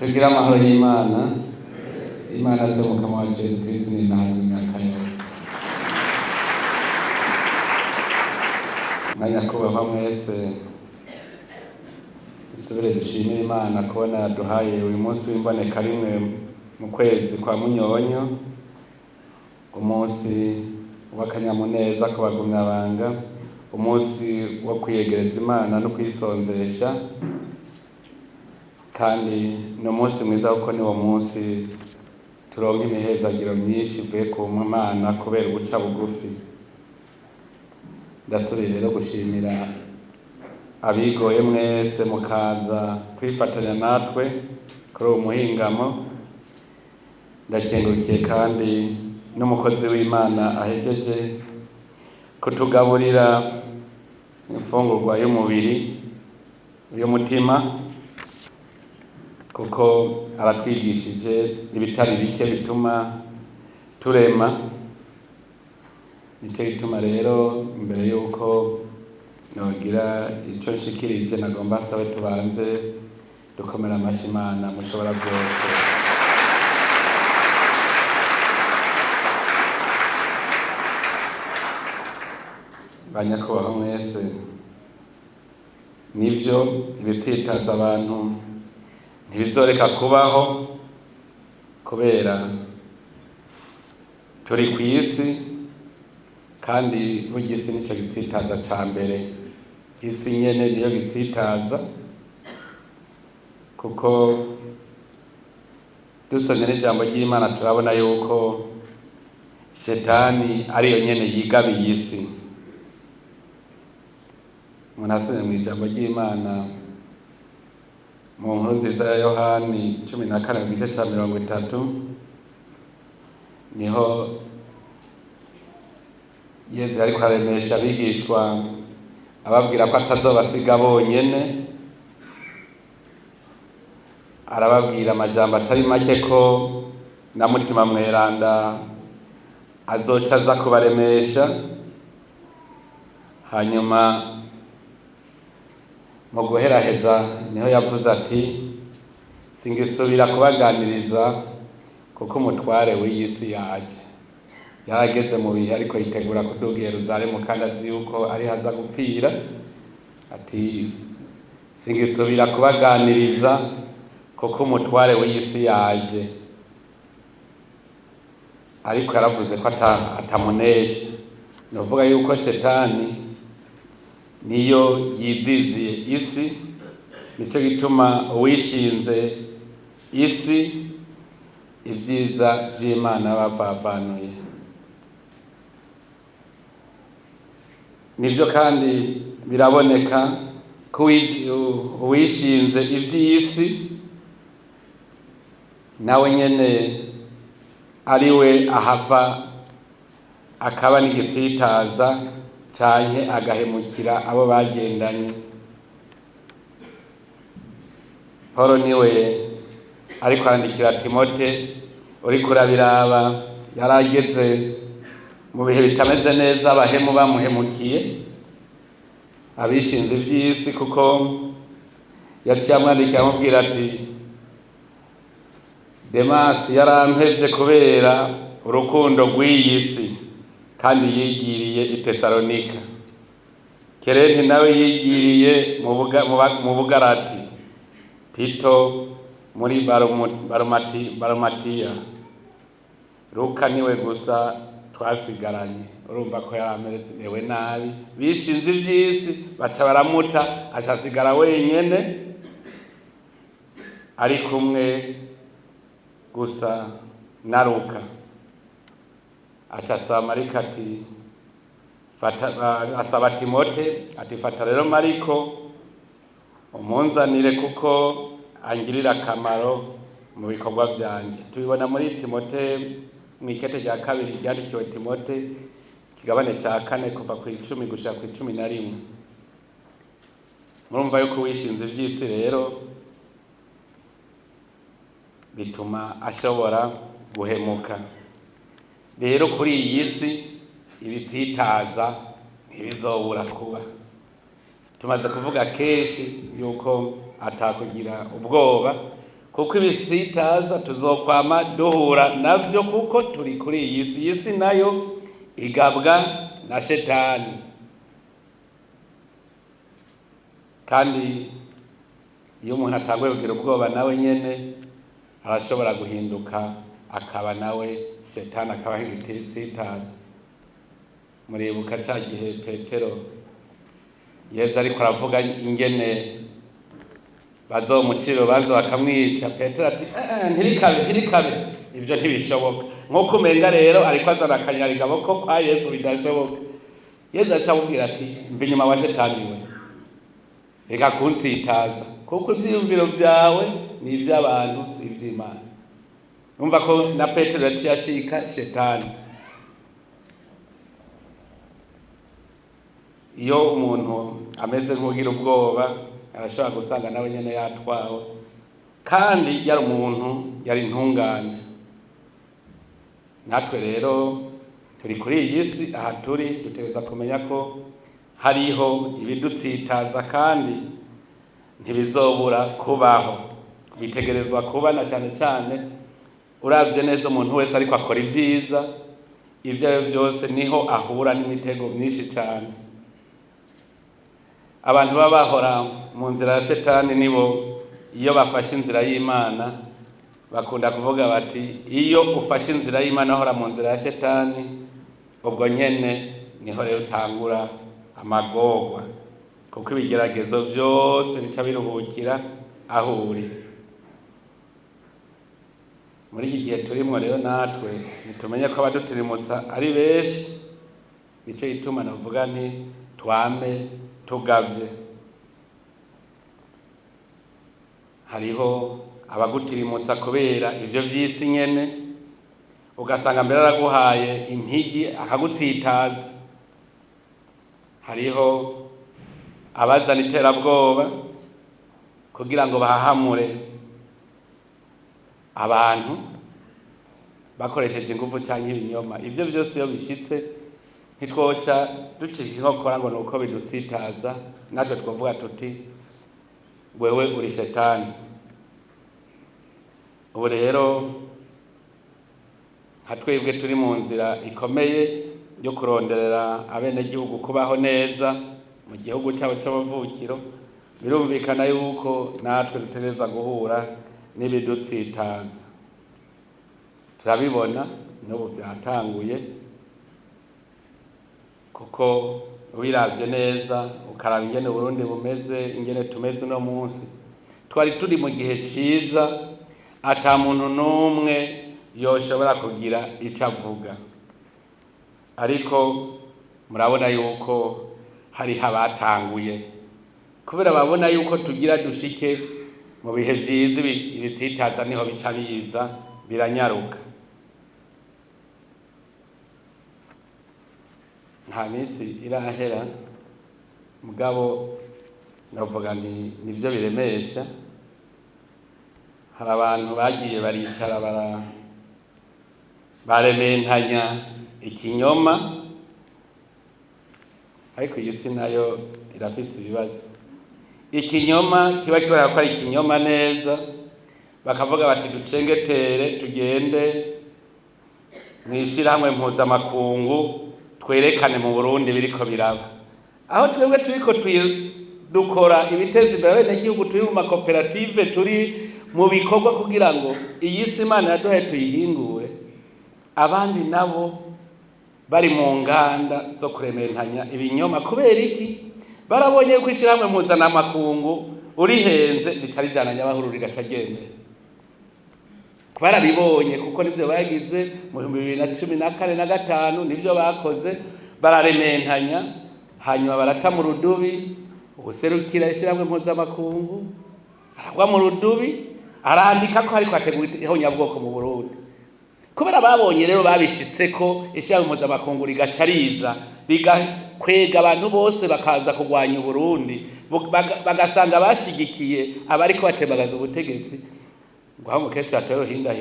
Tugire amahoro y'Imana. Imana se Mukama wacu Yesu Kristo ni nahazwe imyaka yose. Mwanyakubahwa mwese, dusubire dushimire Imana kubona yaduhaye uyu munsi w'imboneka rimwe mu kwezi kwa Munyonyo, umunsi w'akanyamuneza ku bagumyabanga, umunsi wo kwiyegereza Imana no kuyisonzesha, kandi ni umunsi mwiza kuko niwo munsi turonka imihezagiro myinshi ivuye ku Mana kubera uguca bugufi. Ndasubiye rero gushimira abigoye mwese mukaza kwifatanya natwe kuri uwo muhingamo. Ndakengurukiye kandi n'umukozi w'Imana ahejeje kutugaburira imfungurwa y'umubiri y'umutima, kuko aratwigishije ibitari bike bituma turema. Nico gituma rero imbere yuko nogira ico nshikirije, nagomba nsabe tubanze dukomera amashi Imana mushobora byose. Banyakubahwa mwese, nivyo ibitsitaza abantu ntibizoreka kubaho kubera turi kw'isi, kandi burya isi nico gitsitaza ca mbere. Isi nyene niyo gitsitaza, kuko dusomye n'ijambo ry'Imana turabona yuko shetani ariyo nyene yigabiye isi. Umuntu asomye mw'ijambo ry'Imana mu nkuru nziza ya Yohani 14 mu gice ca 30, niho Yezu ariko aremesha abigishwa ababwira ko atazobasiga bonyene, arababwira amajambo atari make ko na Mutima Mweranda azoca aza kubaremesha. Hanyuma mu guheraheza niho yavuze ati singisubira kubaganiriza kuko umutware w'iyi si yaje. Yarageze mu bihe ariko yitegura kuduga i Yerusalemu, kandi azi yuko ariho aza gupfira. Ati singisubira kubaganiriza kuko umutware w'iyi si yaje. Ariko yaravuze ko atamunesha. Novuga yuko shetani niyo yiziziye isi, nico gituma uwishinze isi ibyiza vy'Imana bavavanuye. Nivyo kandi biraboneka ko uwishinze ivy'isi nawe nyene ariwe ahava akaba n'igitsitaza canke agahemukira abo bagendanye. Paul niwe ariko arandikira Timote, uriko urabiraba yarageze mu bihe bitameze neza, abahemu bamuhemukiye, abishinze ivy'isi, kuko yaciye amwandikira amubwira ati Demasi yarampevye kubera urukundo rw'iyi si, kandi yigiriye i Tesalonika. Kerenti nawe yigiriye mu Bugarati, Tito muri Barumatiya, Luka niwe gusa twasigaranye. Urumva ko yaramerewe nabi, bishinze ivy'isi baca baramuta, acasigara wenyene ari kumwe gusa na Luka. Aca asaba Mariko ati fata, asaba Timote ati fata rero Mariko umunzanire kuko angirira akamaro mu bikorwa vyanje. Tubibona muri Timote mw'ikete rya kabiri ryandikiwe Timote, ikigabane ca 4 kuva ku 10 gushika ku 11. Murumva yuko uwishinze ivy'isi rero bituma ashobora guhemuka. Rero kuri iyi si ibitsitaza ntibizobura kuba. Tumaze kuvuga kenshi yuko atakugira ubwoba, Kuko ibisitaza tuzokwama duhura navyo, kuko turi kuri iyi si. Iyi si nayo igabwa na shetani. Kandi iyo umuntu atanguye kugira ubwoba, nawe nyene arashobora guhinduka akaba nawe shetani, akaba nk'igitsitaza. Muribuka ca gihe Petero, Yezu ariko aravuga ingene bazomucira urubanza bakamwica, Petero ati: "Ntirikabe, ntirikabe, ivyo ntibishoboka." Nk'uko umenga rero ariko azana akanyarigabo ko kwa Yezu bidashoboka. Yezu aca amubwira ati: "Mva inyuma wa shetani we, reka kunsitaza, kuko ivyiyumviro vyawe ni ivy'abantu, si ivy'Imana." Urumva ko na Petero yaciye ashika shetani. Iyo umuntu ameze nk'ugira ubwoba, arashobora gusanga nawe nyene yatwawe, kandi yari umuntu, yari intungane. Natwe rero turi kuri iyi si, aha turi dutegereza kumenya ko hariho ibidutsitaza, kandi ntibizobura kubaho, bitegerezwa kuba. Na cyane cyane uravye neza, umuntu wese ariko akora ibyiza, ivyo ari byo byose, niho ahura n'imitego myinshi cyane. Abantu baba bahora mu nzira ya shetani nibo, iyo bafashe inzira y'Imana, bakunda kuvuga bati: "Iyo ufashe inzira y'Imana ahora mu nzira ya shetani, ubwo nyene niho rero utangura amagorwa, kuko ibigeragezo byose bica biruhukira aho uri." Muri iki gihe turimwo rero, natwe nitumenye ko abadutirimutsa ari benshi. Nico gituma navuga nti twame tugavye. Hariho abagutirimutsa kubera ivyo vy'isi nyene, ugasanga mbere araguhaye impigi akagutsitaza. Hariho abazana iterabwoba kugira ngo bahahamure abantu bakoresheje inguvu canke ibinyoma. Ivyo vyose iyo bishitse, ntitwoca ducika inkokora ngo nuko bidutsitaza. Natwe twovuga tuti: "Wewe uri shetani." Ubu rero nka twebwe turi mu nzira ikomeye yo kuronderera abenegihugu kubaho neza mu gihugu cyabo c'amavukiro, birumvikana yuko natwe dutegereza guhura n'ibidutsitaza. Turabibona n'ubu byatanguye, kuko ubiravye neza, ukaraba ingene Burundi bumeze, ingene tumeze uno munsi, twari turi mu gihe ciza ata muntu n'umwe yoshobora kugira ico avuga. Ariko murabona yuko hariho abatanguye, kubera babona yuko tugira dushike mu bihe vyiza, ibitsitaza niho bica biza biranyaruka. Nta minsi irahera, mugabo ndavuga nti nivyo biremesha. Hari abantu bagiye baricara barementanya ikinyoma, ariko iyi si nayo irafise ibibazo. Ikinyoma kiba kibara ko ari ikinyoma neza, bakavuga bati: "Ducengetere, tugende mw'ishirahamwe mpuzamakungu, twerekane mu Burundi biriko biraba." Aho twebwe turiko dukora ibiteza imbere abenegihugu, turi mu makoperative, turi mu bikorwa kugira ngo iyi si Imana yaduhaye tuyihingure, abandi nabo bari mu nganda zo kurementanya ibinyoma. Kubera iki? Barabonye ko ishirahamwe mpuzamakungu urihenze rica rijana nyabahururu, rigaca ryemera. Barabibonye, kuko nivyo bagize mu 2014 na 5, nivyo bakoze, bararementanya, hanyuma barata mu rudubi ubuserukira ishirahamwe mpuzamakungu, aragwa mu rudubi, arandika ko hariko hategurwa ihonyabwoko mu Burundi. Kubera babonye rero babishitse ko ishirahamwe mpuzamakungu rigaca riza rigakwega abantu bose bakaza kurwanya Uburundi, bagasanga bashigikiye abariko batembagaza ubutegetsi, ngo aho umukecuru ateye uruhinda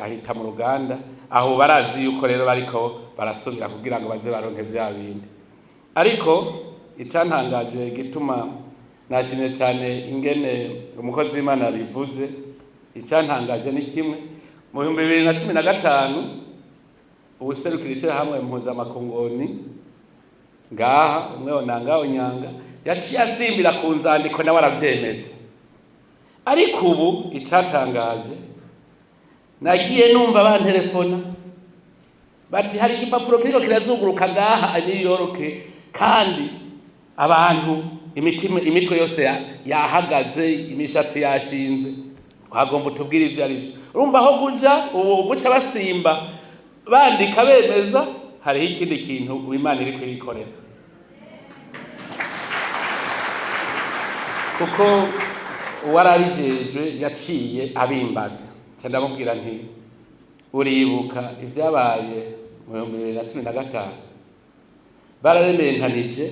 ahita mu ruganda. Aho barazi yuko rero bariko barasubira kugira ngo baze baronke vya bindi. Ariko icantangaje, gituma nashimye cyane ingene umukozi w'Imana yabivuze. Icyantangaje ni kimwe: mu 2015, uwuserukira ishyirahamwe mpuzamakungoni ngaha, umwe Onanga Onyanga, yaciye asimbira ku nzandiko, nawe aravyemeza. Ariko ubu icatangaje, nagiye numva bantelefona bati hari igipapuro kiriko kirazunguruka ngaha i New York, kandi abantu imitima, imitwe yose yahagaze, imishatsi yashinze, twagomba utubwire ivyo ari vyo. Urumva aho kuja ubu guca basimba bandika bemeza, hariho ikindi kintu Imana iriko irikorera, kuko uwarabijejwe yaciye abimbaza. Nca ndamubwira nti: "Uribuka ibyabaye mu 2015? Bararementanije,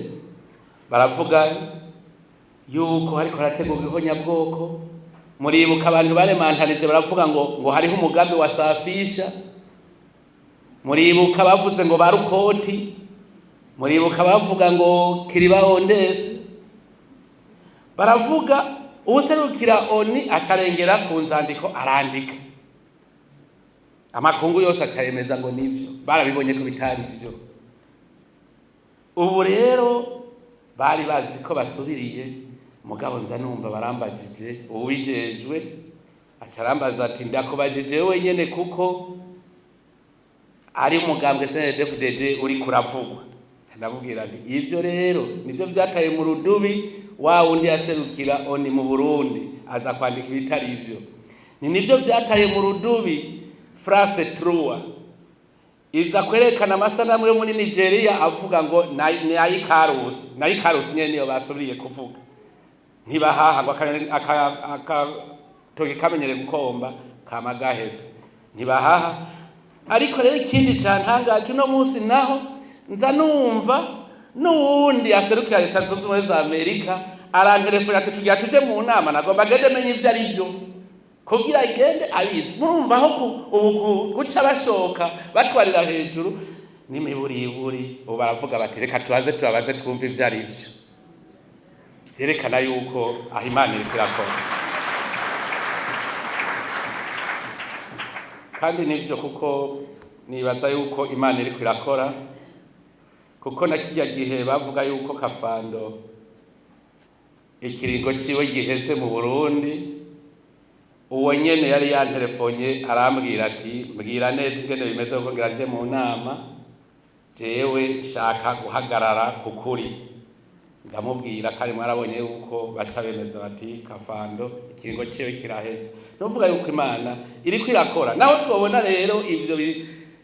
baravuga yuko hariko harategurwa ihonyabwoko. Muribuka abantu baremantanije baravuga ngo hariho umugambi wa safisha? Muribuka bavuze ngo barukoti? Muribuka bavuga ngo kiriba ondesi?" Baravuga, uwuserukira ONU acarengera ku nzandiko, arandika, amakungu yose acayemeza ngo nivyo. Barabibonye ko bitari ivyo. Ubu rero bari bazi ko basubiriye, mugabo nza numva barambajije, uwubijejwe acarambaza ati: "Ndakubajije wenyene kuko ari umugambwe CNDD-FDD uri kuravugwa." Ndamubwira nti: "Ivyo rero nivyo vyataye mu rudubi wa wundi yaserukira ONU mu Burundi, aza kwandika ibitari ivyo. Ni nivyo vyataye mu rudubi France trois, iza kwerekana amasanamu yo muri Nigeria avuga ngo ni ayikarusi, nayikarusi nyene niyo basubiriye kuvuga." Ntibahaha ngo akatoki kamenyere gukomba kama gahese, ntibahaha. Ariko rero ikindi cantangaje, uno munsi naho nza numva n'uwundi aserukira Leta Zunze Ubumwe za Amerika arantelefona ati: "Tugira tuje mu nama, nagomba gende menye ivyo ari vyo," kugira agende abizi. Murumva aho ubu guca bashoka batwarira hejuru n'imiburiburi, ubu baravuga bati: "Reka tubaze, tubabaze twumve ivyo ari vyo." Vyerekana yuko aho Imana iriko irakora, kandi nivyo, kuko nibaza yuko Imana iriko irakora, kuko na kirya gihe bavuga yuko Kafando ikiringo ciwe giheze mu Burundi, uwo nyene yari yanterefonye arambwira ati: "Mbwira neza ingene bimeze, kuko ngira nje mu nama, jewe shaka guhagarara ku kuri." Ndamubwira, kandi mwarabonye yuko baca bemeza bati Kafando ikiringo ciwe kiraheze. Nuvuga yuko Imana iriko irakora. Naho twobona rero ivyo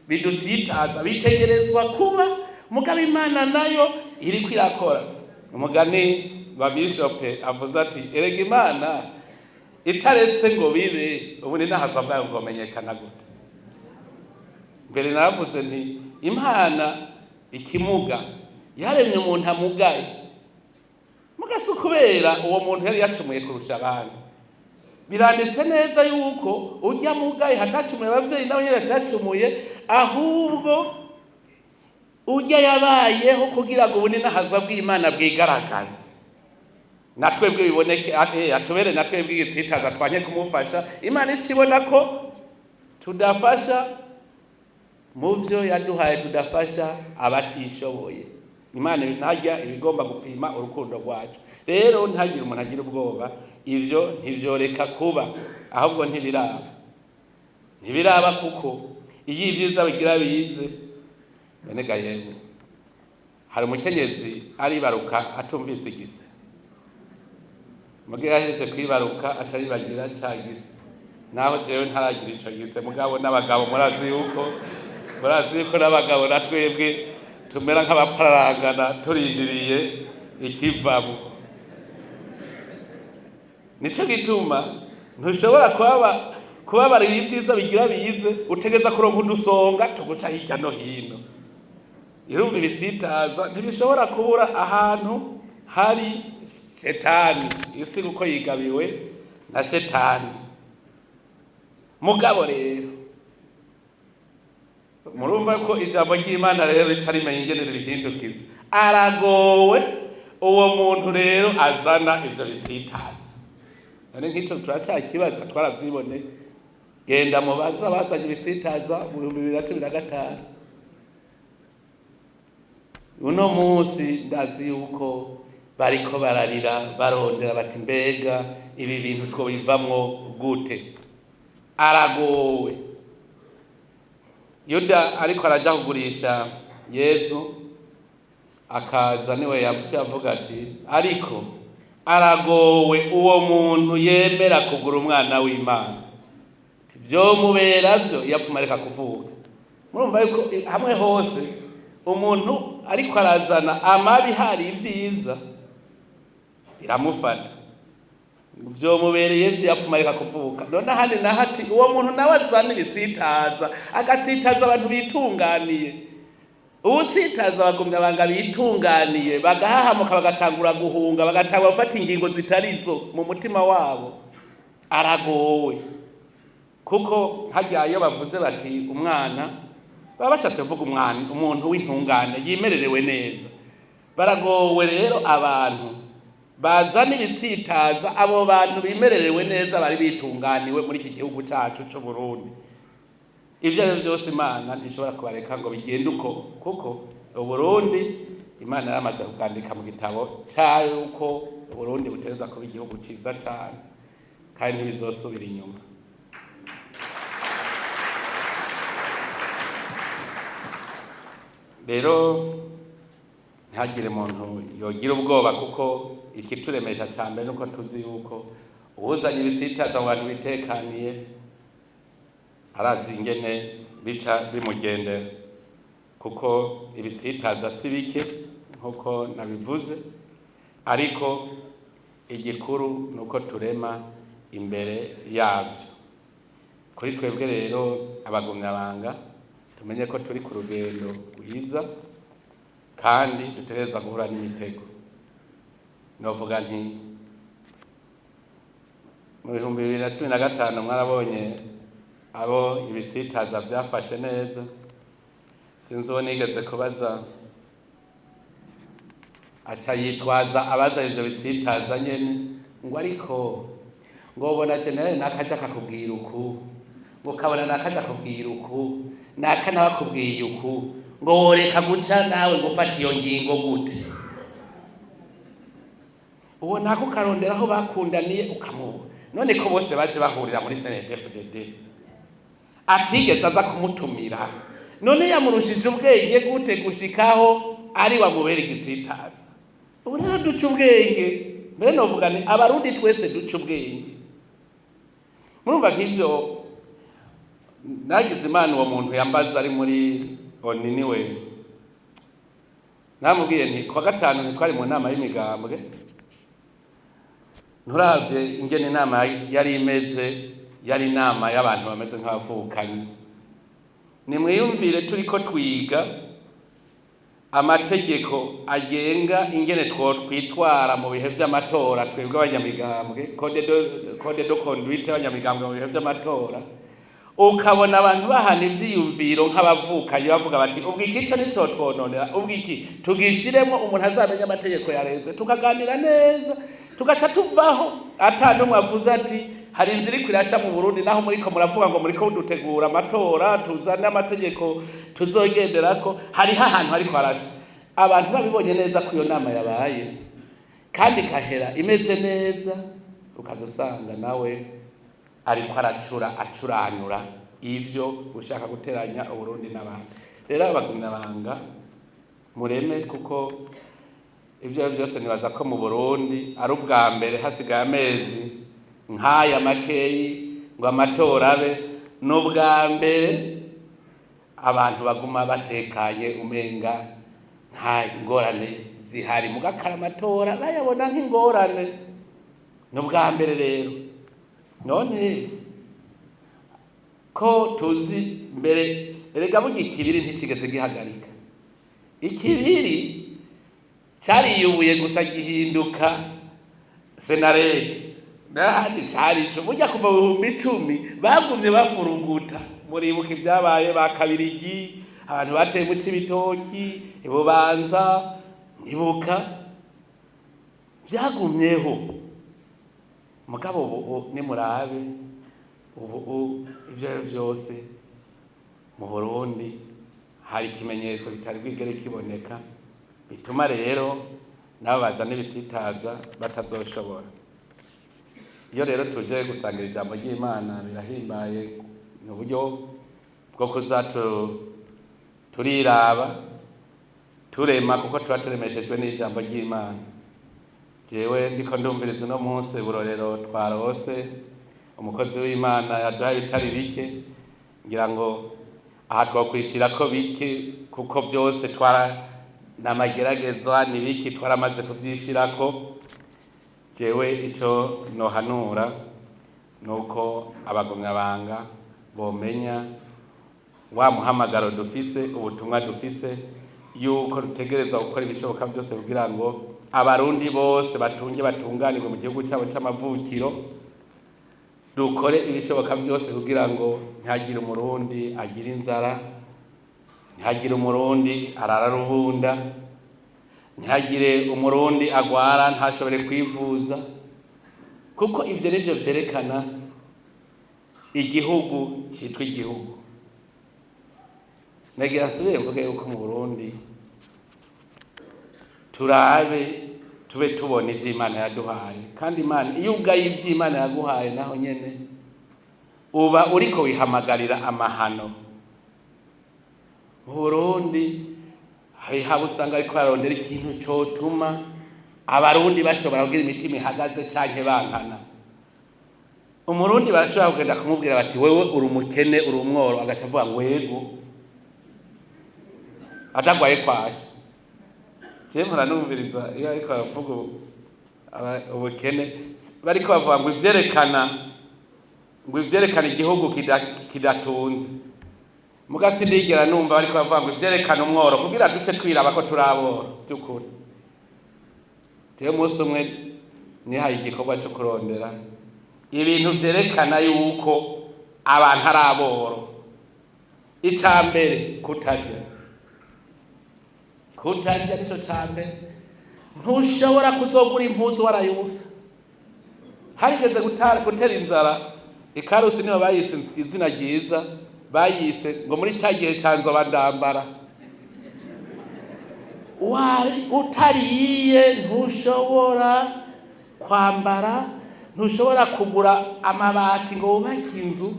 bidutsitaza, bitegerezwa kuba, mugabo Imana nayo iriko irakora. Umugani wa bishope avuze ati: "Erega Imana itaretse ngo bibe, ubu ni nahazwa bwayo bwomenyekana gute?" Mbere naravuze nti Imana ikimuga yaremye umuntu amugaye, muga si ukubera uwo muntu yari yacumuye kurusha abandi. Biranditse neza yuko urya mugaye hatacumuye abavyeyi, nawe nyene atacumuye, ahubwo urya yabayeho kugira ngo ubune n'ahazwa bw'Imana bwigaragaze, na twebwe biboneke, atubere na twebwe igitsitaza twanye kumufasha. Imana icibona ko tudafasha mu vyo yaduhaye, tudafasha abatishoboye. Imana ntajya ibigomba gupima urukundo rwacu. Rero ntagire umuntu agira ubwoba, ivyo ntivyoreka kuba, ahubwo ntibiraba, ntibiraba, kuko iyo ibyiza bigira bize. Bene ga yemwe, hari umukenyezi aribaruka atumvise igise, mugihe yahejeje kwibaruka aca yibagira ca gise. Naho jewe ntaragira ico gise, mugabo n'abagabo murazi yuko n'abagabo na twebwe tumera nk'abapararangana turindiriye ikivamo. Nico gituma ntushobora kubabarira ibyiza bigira bize, utegeza kuronka udusonga tuguca hirya no hino. Irumva ibitsitaza ntibishobora kubura ahantu hari shetani, isi kuko yigabiwe na shetani. Mugabo rero murumva ko ijambo ry'Imana rero rica rimenya ingene ribihindukiza. Aragowe uwo muntu rero azana ivyo bitsitaza. None nk'ico turacyakibaza, twaravyiboneye. Genda mubaza bazanye ibitsitaza mu 2015. Uno munsi ndazi yuko bariko bararira, barondera bati: "Mbega ibi bintu twobivamwo gute?" Aragowe Yuda ariko araja kugurisha Yezu, akaza niwe yaciye avuga ati: "Ariko aragowe uwo muntu yemera kugura umwana w'Imana, vyomubera vyo yapfuma areka kuvuka." Murumva yuko hamwe hose umuntu ariko arazana amabi hari ivyiza biramufata. Vyomubereye vyo yapfuma areka kuvuka. None ahandi naho ati uwo muntu nawe azana ibitsitaza, agatsitaza abantu bitunganiye, uwutsitaza bagumya banga bitunganiye, bagahahamuka, bagatangura guhunga, bagatangura gufata ingingo zitarizo mu mutima wabo, aragowe. Kuko harya iyo bavuze bati umwana, baba bashatse kuvuga umwana, umuntu w'intungane yimererewe neza. Baragowe rero abantu bazana ibitsitaza abo bantu bimererewe neza, bari bitunganiwe muri iki gihugu cacu c'u Burundi. Ivyo ari vyo vyose, Imana ntishobora kubareka ngo bigende uko, kuko Uburundi Imana yaramaze kubwandika mu gitabo cayo uko Uburundi butegerezwa kuba igihugu ciza cane, kandi ntibizosubira inyuma. Rero ntihagire umuntu yogira ubwoba, kuko ikituremesha ca mbere nuko tuzi yuko uwuzanye ibitsitaza mu bantu bitekaniye arazi ingene bica bimugendera, kuko ibitsitaza si bike nkuko nabivuze. Ariko igikuru nuko turema imbere yavyo. Kuri twebwe rero abagumyabanga, tumenye ko turi ku rugendo rwiza kandi dutegerezwa guhura n'imitego. Novuga nti mu 2015 mwarabonye abo ibitsitaza vyafashe neza. Sinzi uwo nigeze kubaza, aca yitwaza abaza ivyo bitsitaza nyene, ngo ariko ngo ubona generali nakaja akakubwira uku, ngo ukabona nakaja akubwira uku, naka nawe akubwiye uku, ngo woreka guca nawe ngo ufate iyo ngingo gute? Uwo nako ukarondera aho bakundaniye ukamubura. None ko bose baje bahurira muri CNDD-FDD, atigeze aza kumutumira, none yamurushije ubwenge gute gushikaho ari wamubera igitsitaza? Ubu rero duca ubwenge. Mbere novuga ni Abarundi twese duca ubwenge. Murumva nk'ivyo nagize Imana, uwo muntu yambaza ari muri ONU, niwe namubwiye nti kuwa gatanu ntitwari mu nama y'imigambwe, nturavye ingene inama yari imeze, yari inama y'abantu bameze nk'abavukanyi. Nimwiyumvire turiko twiga amategeko agenga ingene twokwitwara mu bihe vy'amatora, twebwe abanyamigambwe, code de conduite y'abanyamigambwe mu bihe vy'amatora, ukabona abantu bahana ivyiyumviro nk'abavukanyi, bavuga bati: "Ubwo iki co nico twononera, ubwo iki tugishiremwo, umuntu azamenye amategeko yarenze." Tukaganira neza, tugaca tuvaho ata n'umwe avuze ati hari inzira iriko irasha mu Burundi, naho muriko muravuga ngo muriko dutegura amatora, tuzane amategeko tuzogenderako, hariho ahantu hariko harasha. Abantu babibonye neza ko iyo nama yabaye kandi ikahera imeze neza, ukaza usanga nawe ariko aracura acuranura ivyo ushaka guteranya Uburundi n'abandi. Rero abagumyabanga mureme, kuko ivyo vyose nibaza ko mu Burundi ari ubwa mbere hasigaye amezi nk'aya makeyi ngo amatora abe, ni ubwa mbere abantu baguma batekanye, umenga nta ngorane zihari. Mugakara amatora bayabona nk'ingorane, ni ubwa mbere. Rero none ko tuzi mbere, erega burya ikibiri ntikigeze gihagarika, ikibiri cariyubuye gusa gihinduka CNARED, n'ahandi cari ico. Burya kuva mu 10,000 bagumye bafuruguta. Muribuka ibyabaye ba Kabirigi, abantu bateye mu Cibitoki, Ibubanza, ibuka vyagumyeho. Mugabo ubu nimurabe, ubu ivyo ari vyose mu Burundi hari ikimenyetso bitari bwigere kiboneka, bituma rero nabo bazana ibitsitaza batazoshobora. Iyo rero tuje gusangira ijambo ry'Imana birahimbaye, ni uburyo bwo kuza turiraba turema, kuko tuba turemeshejwe n'ijambo ry'Imana. Jewe ndiko ndumviriza uno munsi burorero twarose, umukozi w'Imana yaduhaye bitari bike. Ngira ngo aha twokwishira ko bike, kuko byose twara namageragezwa ni biki twaramaze kuvyishirako. Jewe ico nohanura nuko abagumyabanga bomenya wa muhamagaro dufise, ubutumwa dufise, yuko dutegerezwa gukora ibishoboka byose kugira ngo Abarundi bose batunge batunganirwe mu gihugu cyabo c'amavukiro. Dukore ibishoboka byose kugira ngo ntihagire Umurundi agira inzara, ntihagire Umurundi arara rubunda, ntihagire Umurundi agwara ntashobore kwivuza, kuko ivyo nivyo vyerekana igihugu citwa igihugu. Nagira nsubire mvuge yuko mu Burundi turabe tube tubona ivyo Imana yaduhaye. Kandi Imana, iyo ugaye ivyo Imana yaguhaye, naho nyene uba uriko wihamagarira amahano. Mu Burundi hari haba usanga ariko bararondera ikintu cotuma Abarundi bashobora kugira imitima ihagaze canke bankana. Umurundi barashobora kugenda kumubwira bati: "Wewe uri umukene, uri umworo," agaca avuga ngo "Yego," atagwaye kwasha. Jewe mpora numviriza iyo ariko baravuga ubukene, bariko bavuga ngo ivyerekana igihugu kidatunze. Muga sindigera numva bariko bavuga ngo ivyerekana umworo, kugira duce twiraba ko turaboro vy'ukuri. Jewe umunsi umwe nihaye igikorwa co kurondera ibintu vyerekana yuko abantu ari aboro. Ica mbere, kutarya. Kutarya nico ca mbere. Ntushobora kuzogura impuzu waraye ubusa. Harigeze gutera inzara ikarusi, niyo bayise izina ryiza, bayise ngo muri ca gihe ca nzoba ndambara. Wari utariye, ntushobora kwambara, ntushobora kugura amabati ngo wubake inzu.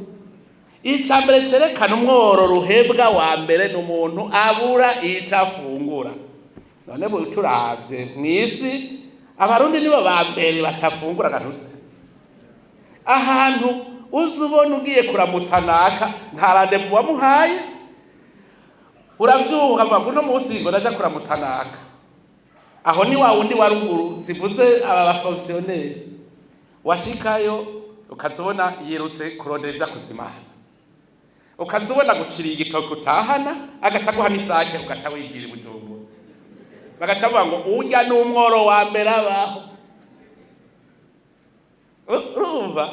Icya mbere cerekana umworo ruhebwa wa mbere ni umuntu abura icyo afungura. None bu turavye mw'isi, Abarundi nibo ba mbere batafungura. Gatutse ahantu uza ubona ugiye kuramutsa naka, nta rendez-vous wamuhaye, uravyuka ukavuga ngo uno munsi ngo ndaja kuramutsa naka. Aho ni wa wundi wa ruguru, sivuze aba ba fonctionnaires. Washikayo ukaza ubona yirutse kurondera ivyo akuzimana, ukaza ubona guciriye igitoki utahana, agaca aguha n'isake, ugaca wigira i Bujumbura. Bagaca bavuga ngo urya n'umworo wa mbere abaho. Urumva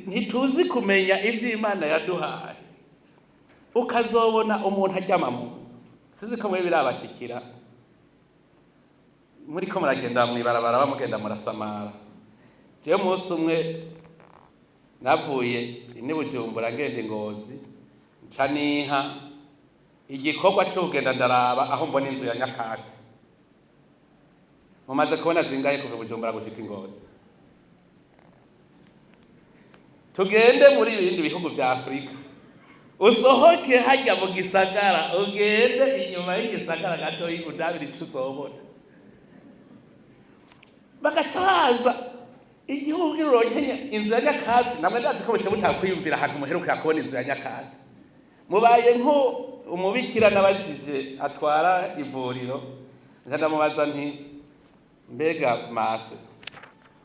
ntituzi kumenya ivyo Imana yaduhaye. Ukazobona umuntu aryama mu nzu. Sizi ko mwe birabashikira, muriko muragenda mw'ibarabara, bamugenda murasamara. Jewe umunsi umwe navuye ni Bujumbura ngenda i Ngozi, nca niha igikorwa co kugenda ndaraba aho mbona inzu ya nyakatsi. Mumaze kubona zingahe kuva i Bujumbura gushika i Ngozi? Tugende muri bindi bihugu vya Afurika, usohoke hajya mu gisagara, ugende inyuma y'igisagara gatoyi, undabire ico uzobona. Bagaca baza igihugu kugira uronke inzu ya nyakatsi. Namwe ndazi ko muce mutakwiyumvira ahantu muherukira kubona inzu ya nyakatsi. Mubaye nko umubikira nabajije atwara ivuriro, nca ndamubaza nti: "Mbega mase,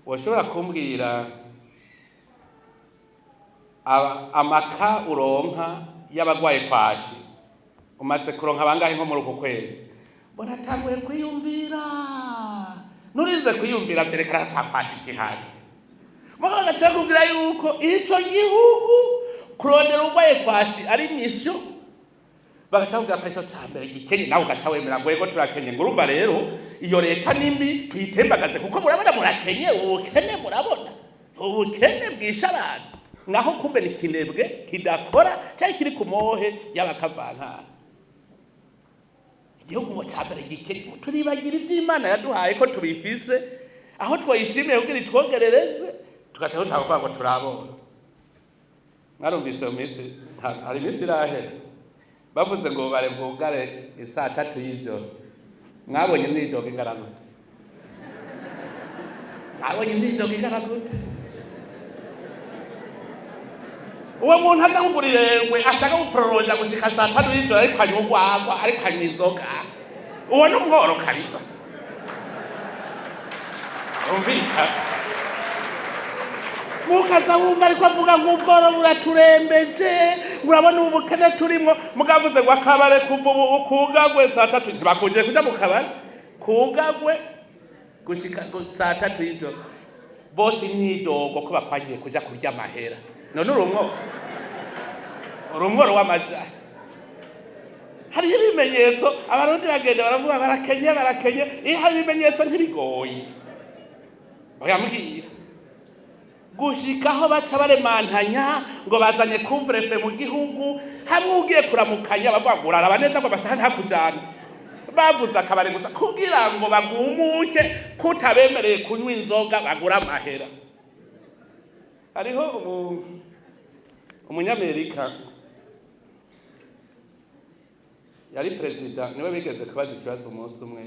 woshobora kumbwira amaka uronka y'abagwaye kwashi, umaze kuronka bangahe nko muri uku kwezi?" Mbona atanguye kwiyumvira. Nurinze kwiyumvira, vyerekana ata kwashi gihari. Mugabo agaca akubwira yuko ico gihugu kurondera urwaye kwashi ari mission. Bagaca bakubwira ko arico ca mbere gikenye, nawe ugaca wemera ngo yego turakenye. Ngo urumva rero iyo leta nimbi tuyitembagaze, kuko murabona murakenye, ubukene murabona. Ubukene bwisha abantu, naho kumbe ni kinebwe kidakora cyangwa kiri ku mohe y'abakavantara. Igihugu ngo ca mbere gikene, turibagira ivy'Imana yaduhaye ko tubifise, aho twayishimiye kugira itwongerereze, tugaca dutanga kuvuga ngo turabona. Mwarumvise mu minsi, hari iminsi irahera bavuze ngo bare bwugare isaa 3 y'ijoro. Mwabonye imyidogo ingana gute? Mwabonye imyidogo ingana gute? Uwo muntu aza kugura irengwe, ashaka guproroja gushika saa 5 y'ijoro, ariko anywa urwagwa, ariko anywa inzoga, uwo ni umworo kabisa. Umvika mukaza wumva ariko avuga ngo ubworo buraturembeje, urabona ubu bukene turimo. Mugavuze ngo akabare kuva ubu kugagwe saa 3, ntibakujije kuja mu kabare, kugagwe gushika saa 3 y'ijoro, bose imyidogo ko bakwagiye kuja kurya amahera. None urumwo urumworo w'amaja. Hariho ibimenyetso, Abarundi bagenda baravuga barakenye, barakenye. Iyo hari ibimenyetso ntibigoye, bayambwira gushikaho baca baremantanya ngo bazanye couvre-feu mu gihugu. Hamwe ugiye kuramukanya bavuga ngo uraraba neza ngo amasaha ntakujana. Bavuze akabari gusa kugira ngo bagumuke kutabemereye kunywa inzoga, bagura amahera. Hariho umunyamerika yari perezida, niwe bigeze kubaza ikibazo umunsi umwe,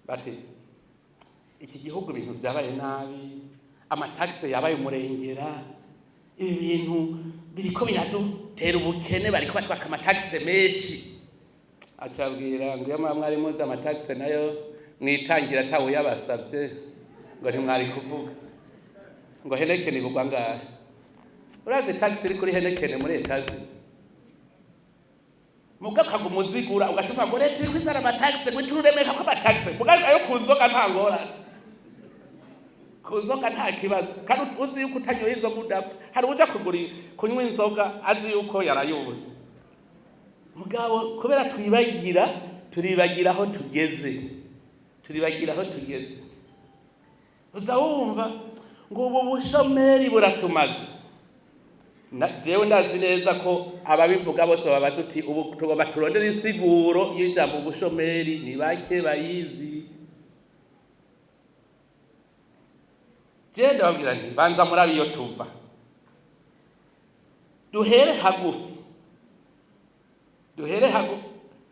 bati iki gihugu ibintu vyabaye nabi, amatagisi yabaye umurengera, ibi bintu biriko biradutera ubukene, bariko batwaka amatagisi menshi. Acabwira ngo iyo mwari muzi amatagisi nayo mwitangira atawe yabasavye, ngo ntimwari kuvuga ngo Heineken igurwa ngahe. Urazi tagisi iri kuri Heineken muri etazi, muga ukaguma uzigura, ugaca uvuga ngo leta iriko izana amatagisi, ngo ituremeka ko amatagisi, muga ayo ku nzoga nta ngorane, ku nzoga nta kibazo. Kandi uzi yuko utanyoye inzoga udapfa. Hari uja kugura kunywa inzoga azi yuko yarayubuze. Mugabo kubera twibagira, turibagira aho tugeze, turibagira aho tugeze. Uza wumva ngo ubu bushomeri buratumaze. Jewe ndazi neza ko ababivuga bose babaza uti ubu tugomba turondere insiguro y'ijambo ubushomeri, ni bake bayizi. Jewe ndababwira nti banza murabe iyo tuva, duhere hagufi, duhere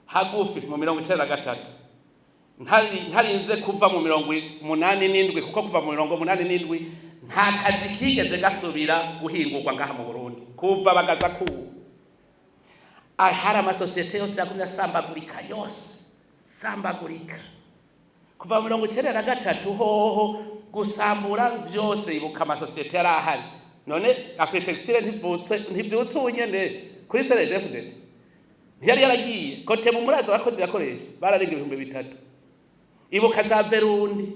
hagufi mu 93, ntarinze kuva mu 87, kuko kuva mu 87 nta kazi kigeze gasubira guhingurwa ngaha mu Burundi. Kuva bagaza kubu hari amasosiyete yose yagumye asambagurika, yose sambagurika kuva mu 93 hoho gusambura vyose. Ibuka amasosiyete yari ahari. None Afritextile ntivutse, ntivyutse ubu nyene kuri CNDD-FDD ntiyari yaragiye kote mu murazi, abakozi yakoresha bararenga 3000. Ibuka za Verundi,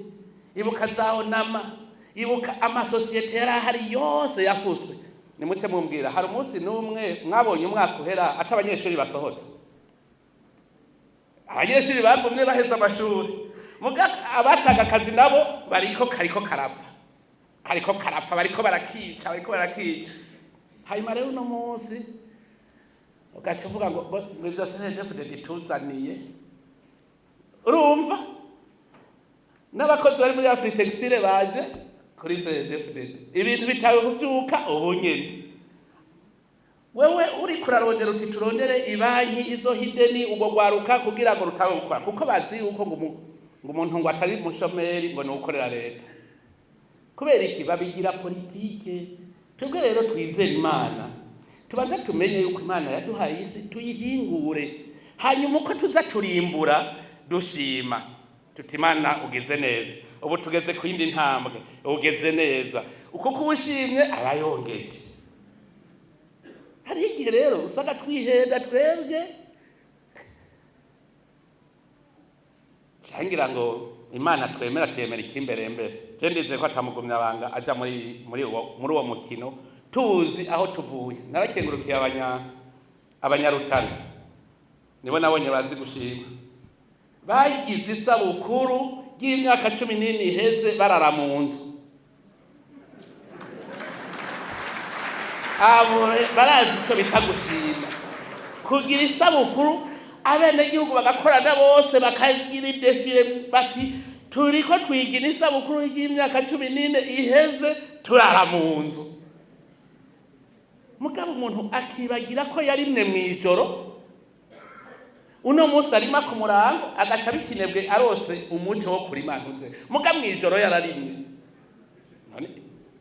ibuka za Onama, ibuka amasosiyete yari ahari yose yafuswe. Nimuce mumbwira, hari umunsi n'umwe mwabonye umwaka uhera ati abanyeshuri basohotse? Abanyeshuri bagumye baheze amashuri, muga abatanga akazi nabo bariko kariko karapfa, kariko karapfa, bariko barakica, bariko barakica. Hanyuma rero uno munsi ugaca uvuga ngo ivyo CNDD-FDD ituzaniye. Urumva n'abakozi bari muri Afritextile baje kuri CNDD-FDD, ibintu bitawe kuvyuka ubu nyene. Wewe uri kurarondera uti turondere ibanki izoha ideni ubwo rwaruka kugira ngo rutabe gukora, kuko bazi yuko ngo umuntu ngo atari mushomeri ngo ni ukorera leta. Kubera iki babigira politike? Twebwe rero twizere Imana, tubanze tumenye yuko Imana yaduhaye isi, tuyihingure, hanyuma uko tuza turimbura dushima tuti Imana ugize neza, ubu tugeze ku yindi ntambwe, ugeze neza. Uko kuwushimye aba yongeje. Hariho igihe rero usanga twihenda twebwe, cangira ngo Imana twemera tuyemera ikimberembere. Je ndizeye ko atamugumyabanga aja muri uwo mukino, tuzi aho tuvuye. Narakengurukiye abanyarutana, nibo nabonye bazi gushima, bagize isabukuru ry'imyaka 14 iheze barara mu nzu. Abo barazi icyo bita gushima, kugira isabukuru, abenegihugu bagakorana bose, bakagira idéfilé, bati turiko twigira isabukuru y'imyaka 14 iheze turara mu nzu. Mugabo umuntu akibagira ko yarimwe mw'ijoro, uno munsi arima ku murango, agaca bikinebwe arose umuco wo kurima ntuze, muga mw'ijoro yararimwe. None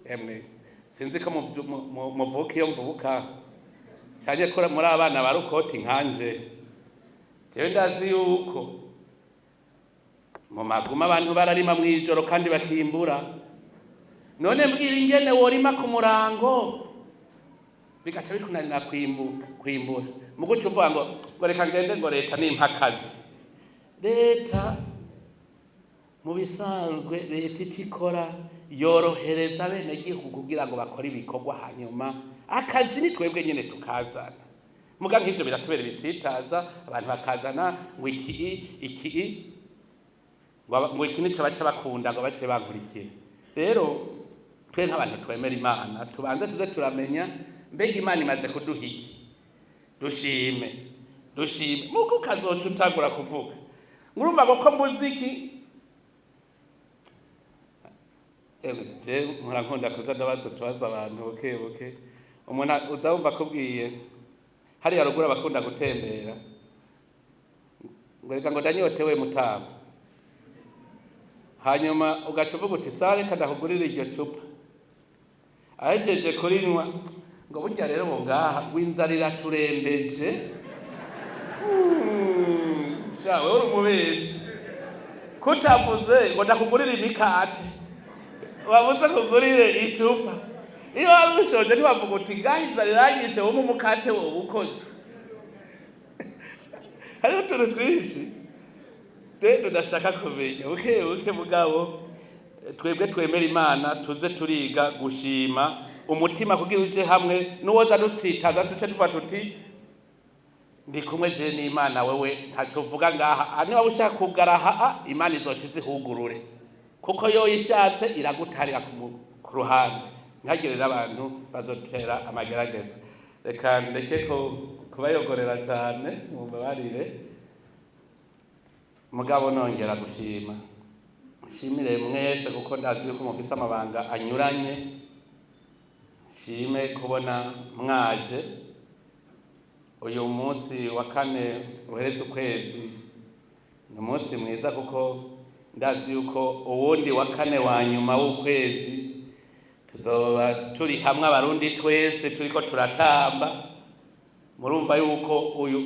emwe, sinzi ko muvuka iyo mvuka, cyane ko muri abana ba rukoti nkanje. Jewe ndazi yuko mu maguma abantu bararima mw'ijoro kandi bakimbura. None mbwira ingene worima ku murango bigaca bikunanira kwimbuka, kwimbura, mu guca uvuga ngo reka ngende, ngo leta nimpa akazi. Leta mu bisanzwe, leta icyo ikora, yorohereza abenegihugu kugira ngo bakore ibikorwa, hanyuma akazi ni twebwe nyene tukazana. Muga nk'ivyo biratubera ibitsitaza, abantu bakazana ngo iki iki, ngo iki nico baca bakunda, ngo bace bankurikira. Rero twe nk'abantu twemera Imana, tubanze tuze turamenya: mbega Imana imaze kuduha iki? Dushime, dushime. Muko ukazoca utangura kuvuga ngurumva ngo ko mbuze iki. Ewe, je mpora nkunda kuza ndabaza utubazo abantu buke buke. Umuntu uza wumva akubwiye hariya ruguru, abakunda gutembera, ngo reka ngo ndanyotewe mutama, hanyuma ugaca uvuga uti: "Sare, reka ndakugurira iryo cupa." Ahejeje kurinywa ngo: "Burya rero ngo ngaha ngo inzara iraturembeje." Sha wewe uri umubeshi, kutavuze ngo ndakugurira imikate, wavuze kugurire icupa. Iyo wari ushonje ntiwavuga uti: "Ngaha inzara iranyishe, wumpe umukate." Wowe ukoze, hariho utuntu twinshi twe tudashaka kumenya buke buke. Mugabo twebwe twemera Imana, tuze turiga gushima umutima kugira uje hamwe n'uwoza dutsitaza, duce tuva tuti: "Ndi kumwe je n'Imana." Wewe ntacyo uvuga ngaha. Niba ushaka kugaraha, Imana izoca izihugurure, kuko yo ishatse iragutarira ku ruhande. Ntihagire abantu bazotera amagerageza. Reka ndeke ko kubayogorera cyane, mumbabarire. Mugabo nongera gushima, nshimire mwese, kuko ndazi yuko mufise amabanga anyuranye. Nshime kubona mwaje uyu munsi wa kane uheretse ukwezi. Ni umunsi mwiza, kuko ndazi yuko uwundi wa kane wa nyuma w'ukwezi tuzoba turi hamwe, Abarundi twese turiko turatamba. Murumva yuko uyu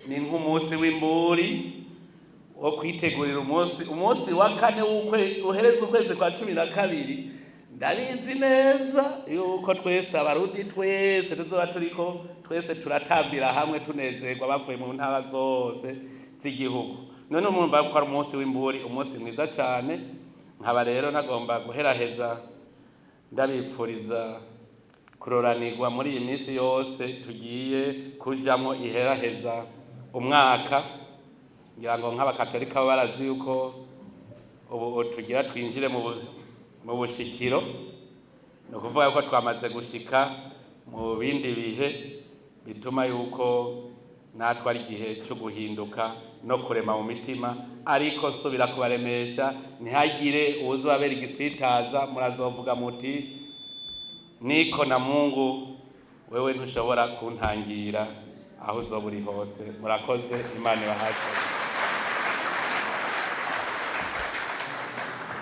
ni nk'umunsi w'imburi wo kwitegurira umunsi wa kane uhereza ukwezi kwa 12. Ndabizi neza yuko twese, Abarundi twese, tuzoba turiko twese turatambira hamwe, tunezerwa, bavuye mu ntara zose z'igihugu. None murumva ko ari umunsi w'imburi, umunsi mwiza cyane. Nkaba rero nagomba guheraheza ndabipfuriza kuroranirwa muri iyi minsi yose tugiye kujamwo iheraheza umwaka. Ngira ngo nk'abakatolika bo barazi yuko ubu tugira twinjire mu bushikiro, ni ukuvuga ko twamaze gushika mu bindi bihe bituma yuko natwe ari igihe cyo guhinduka no kurema mu mitima. Ariko nsubira kubaremesha, ntihagire uwuzobabera igitsitaza. Murazovuga muti: "Niko na Mungu, wewe ntushobora kuntangira aho uzoba uri hose." Murakoze, Imana ibahaze.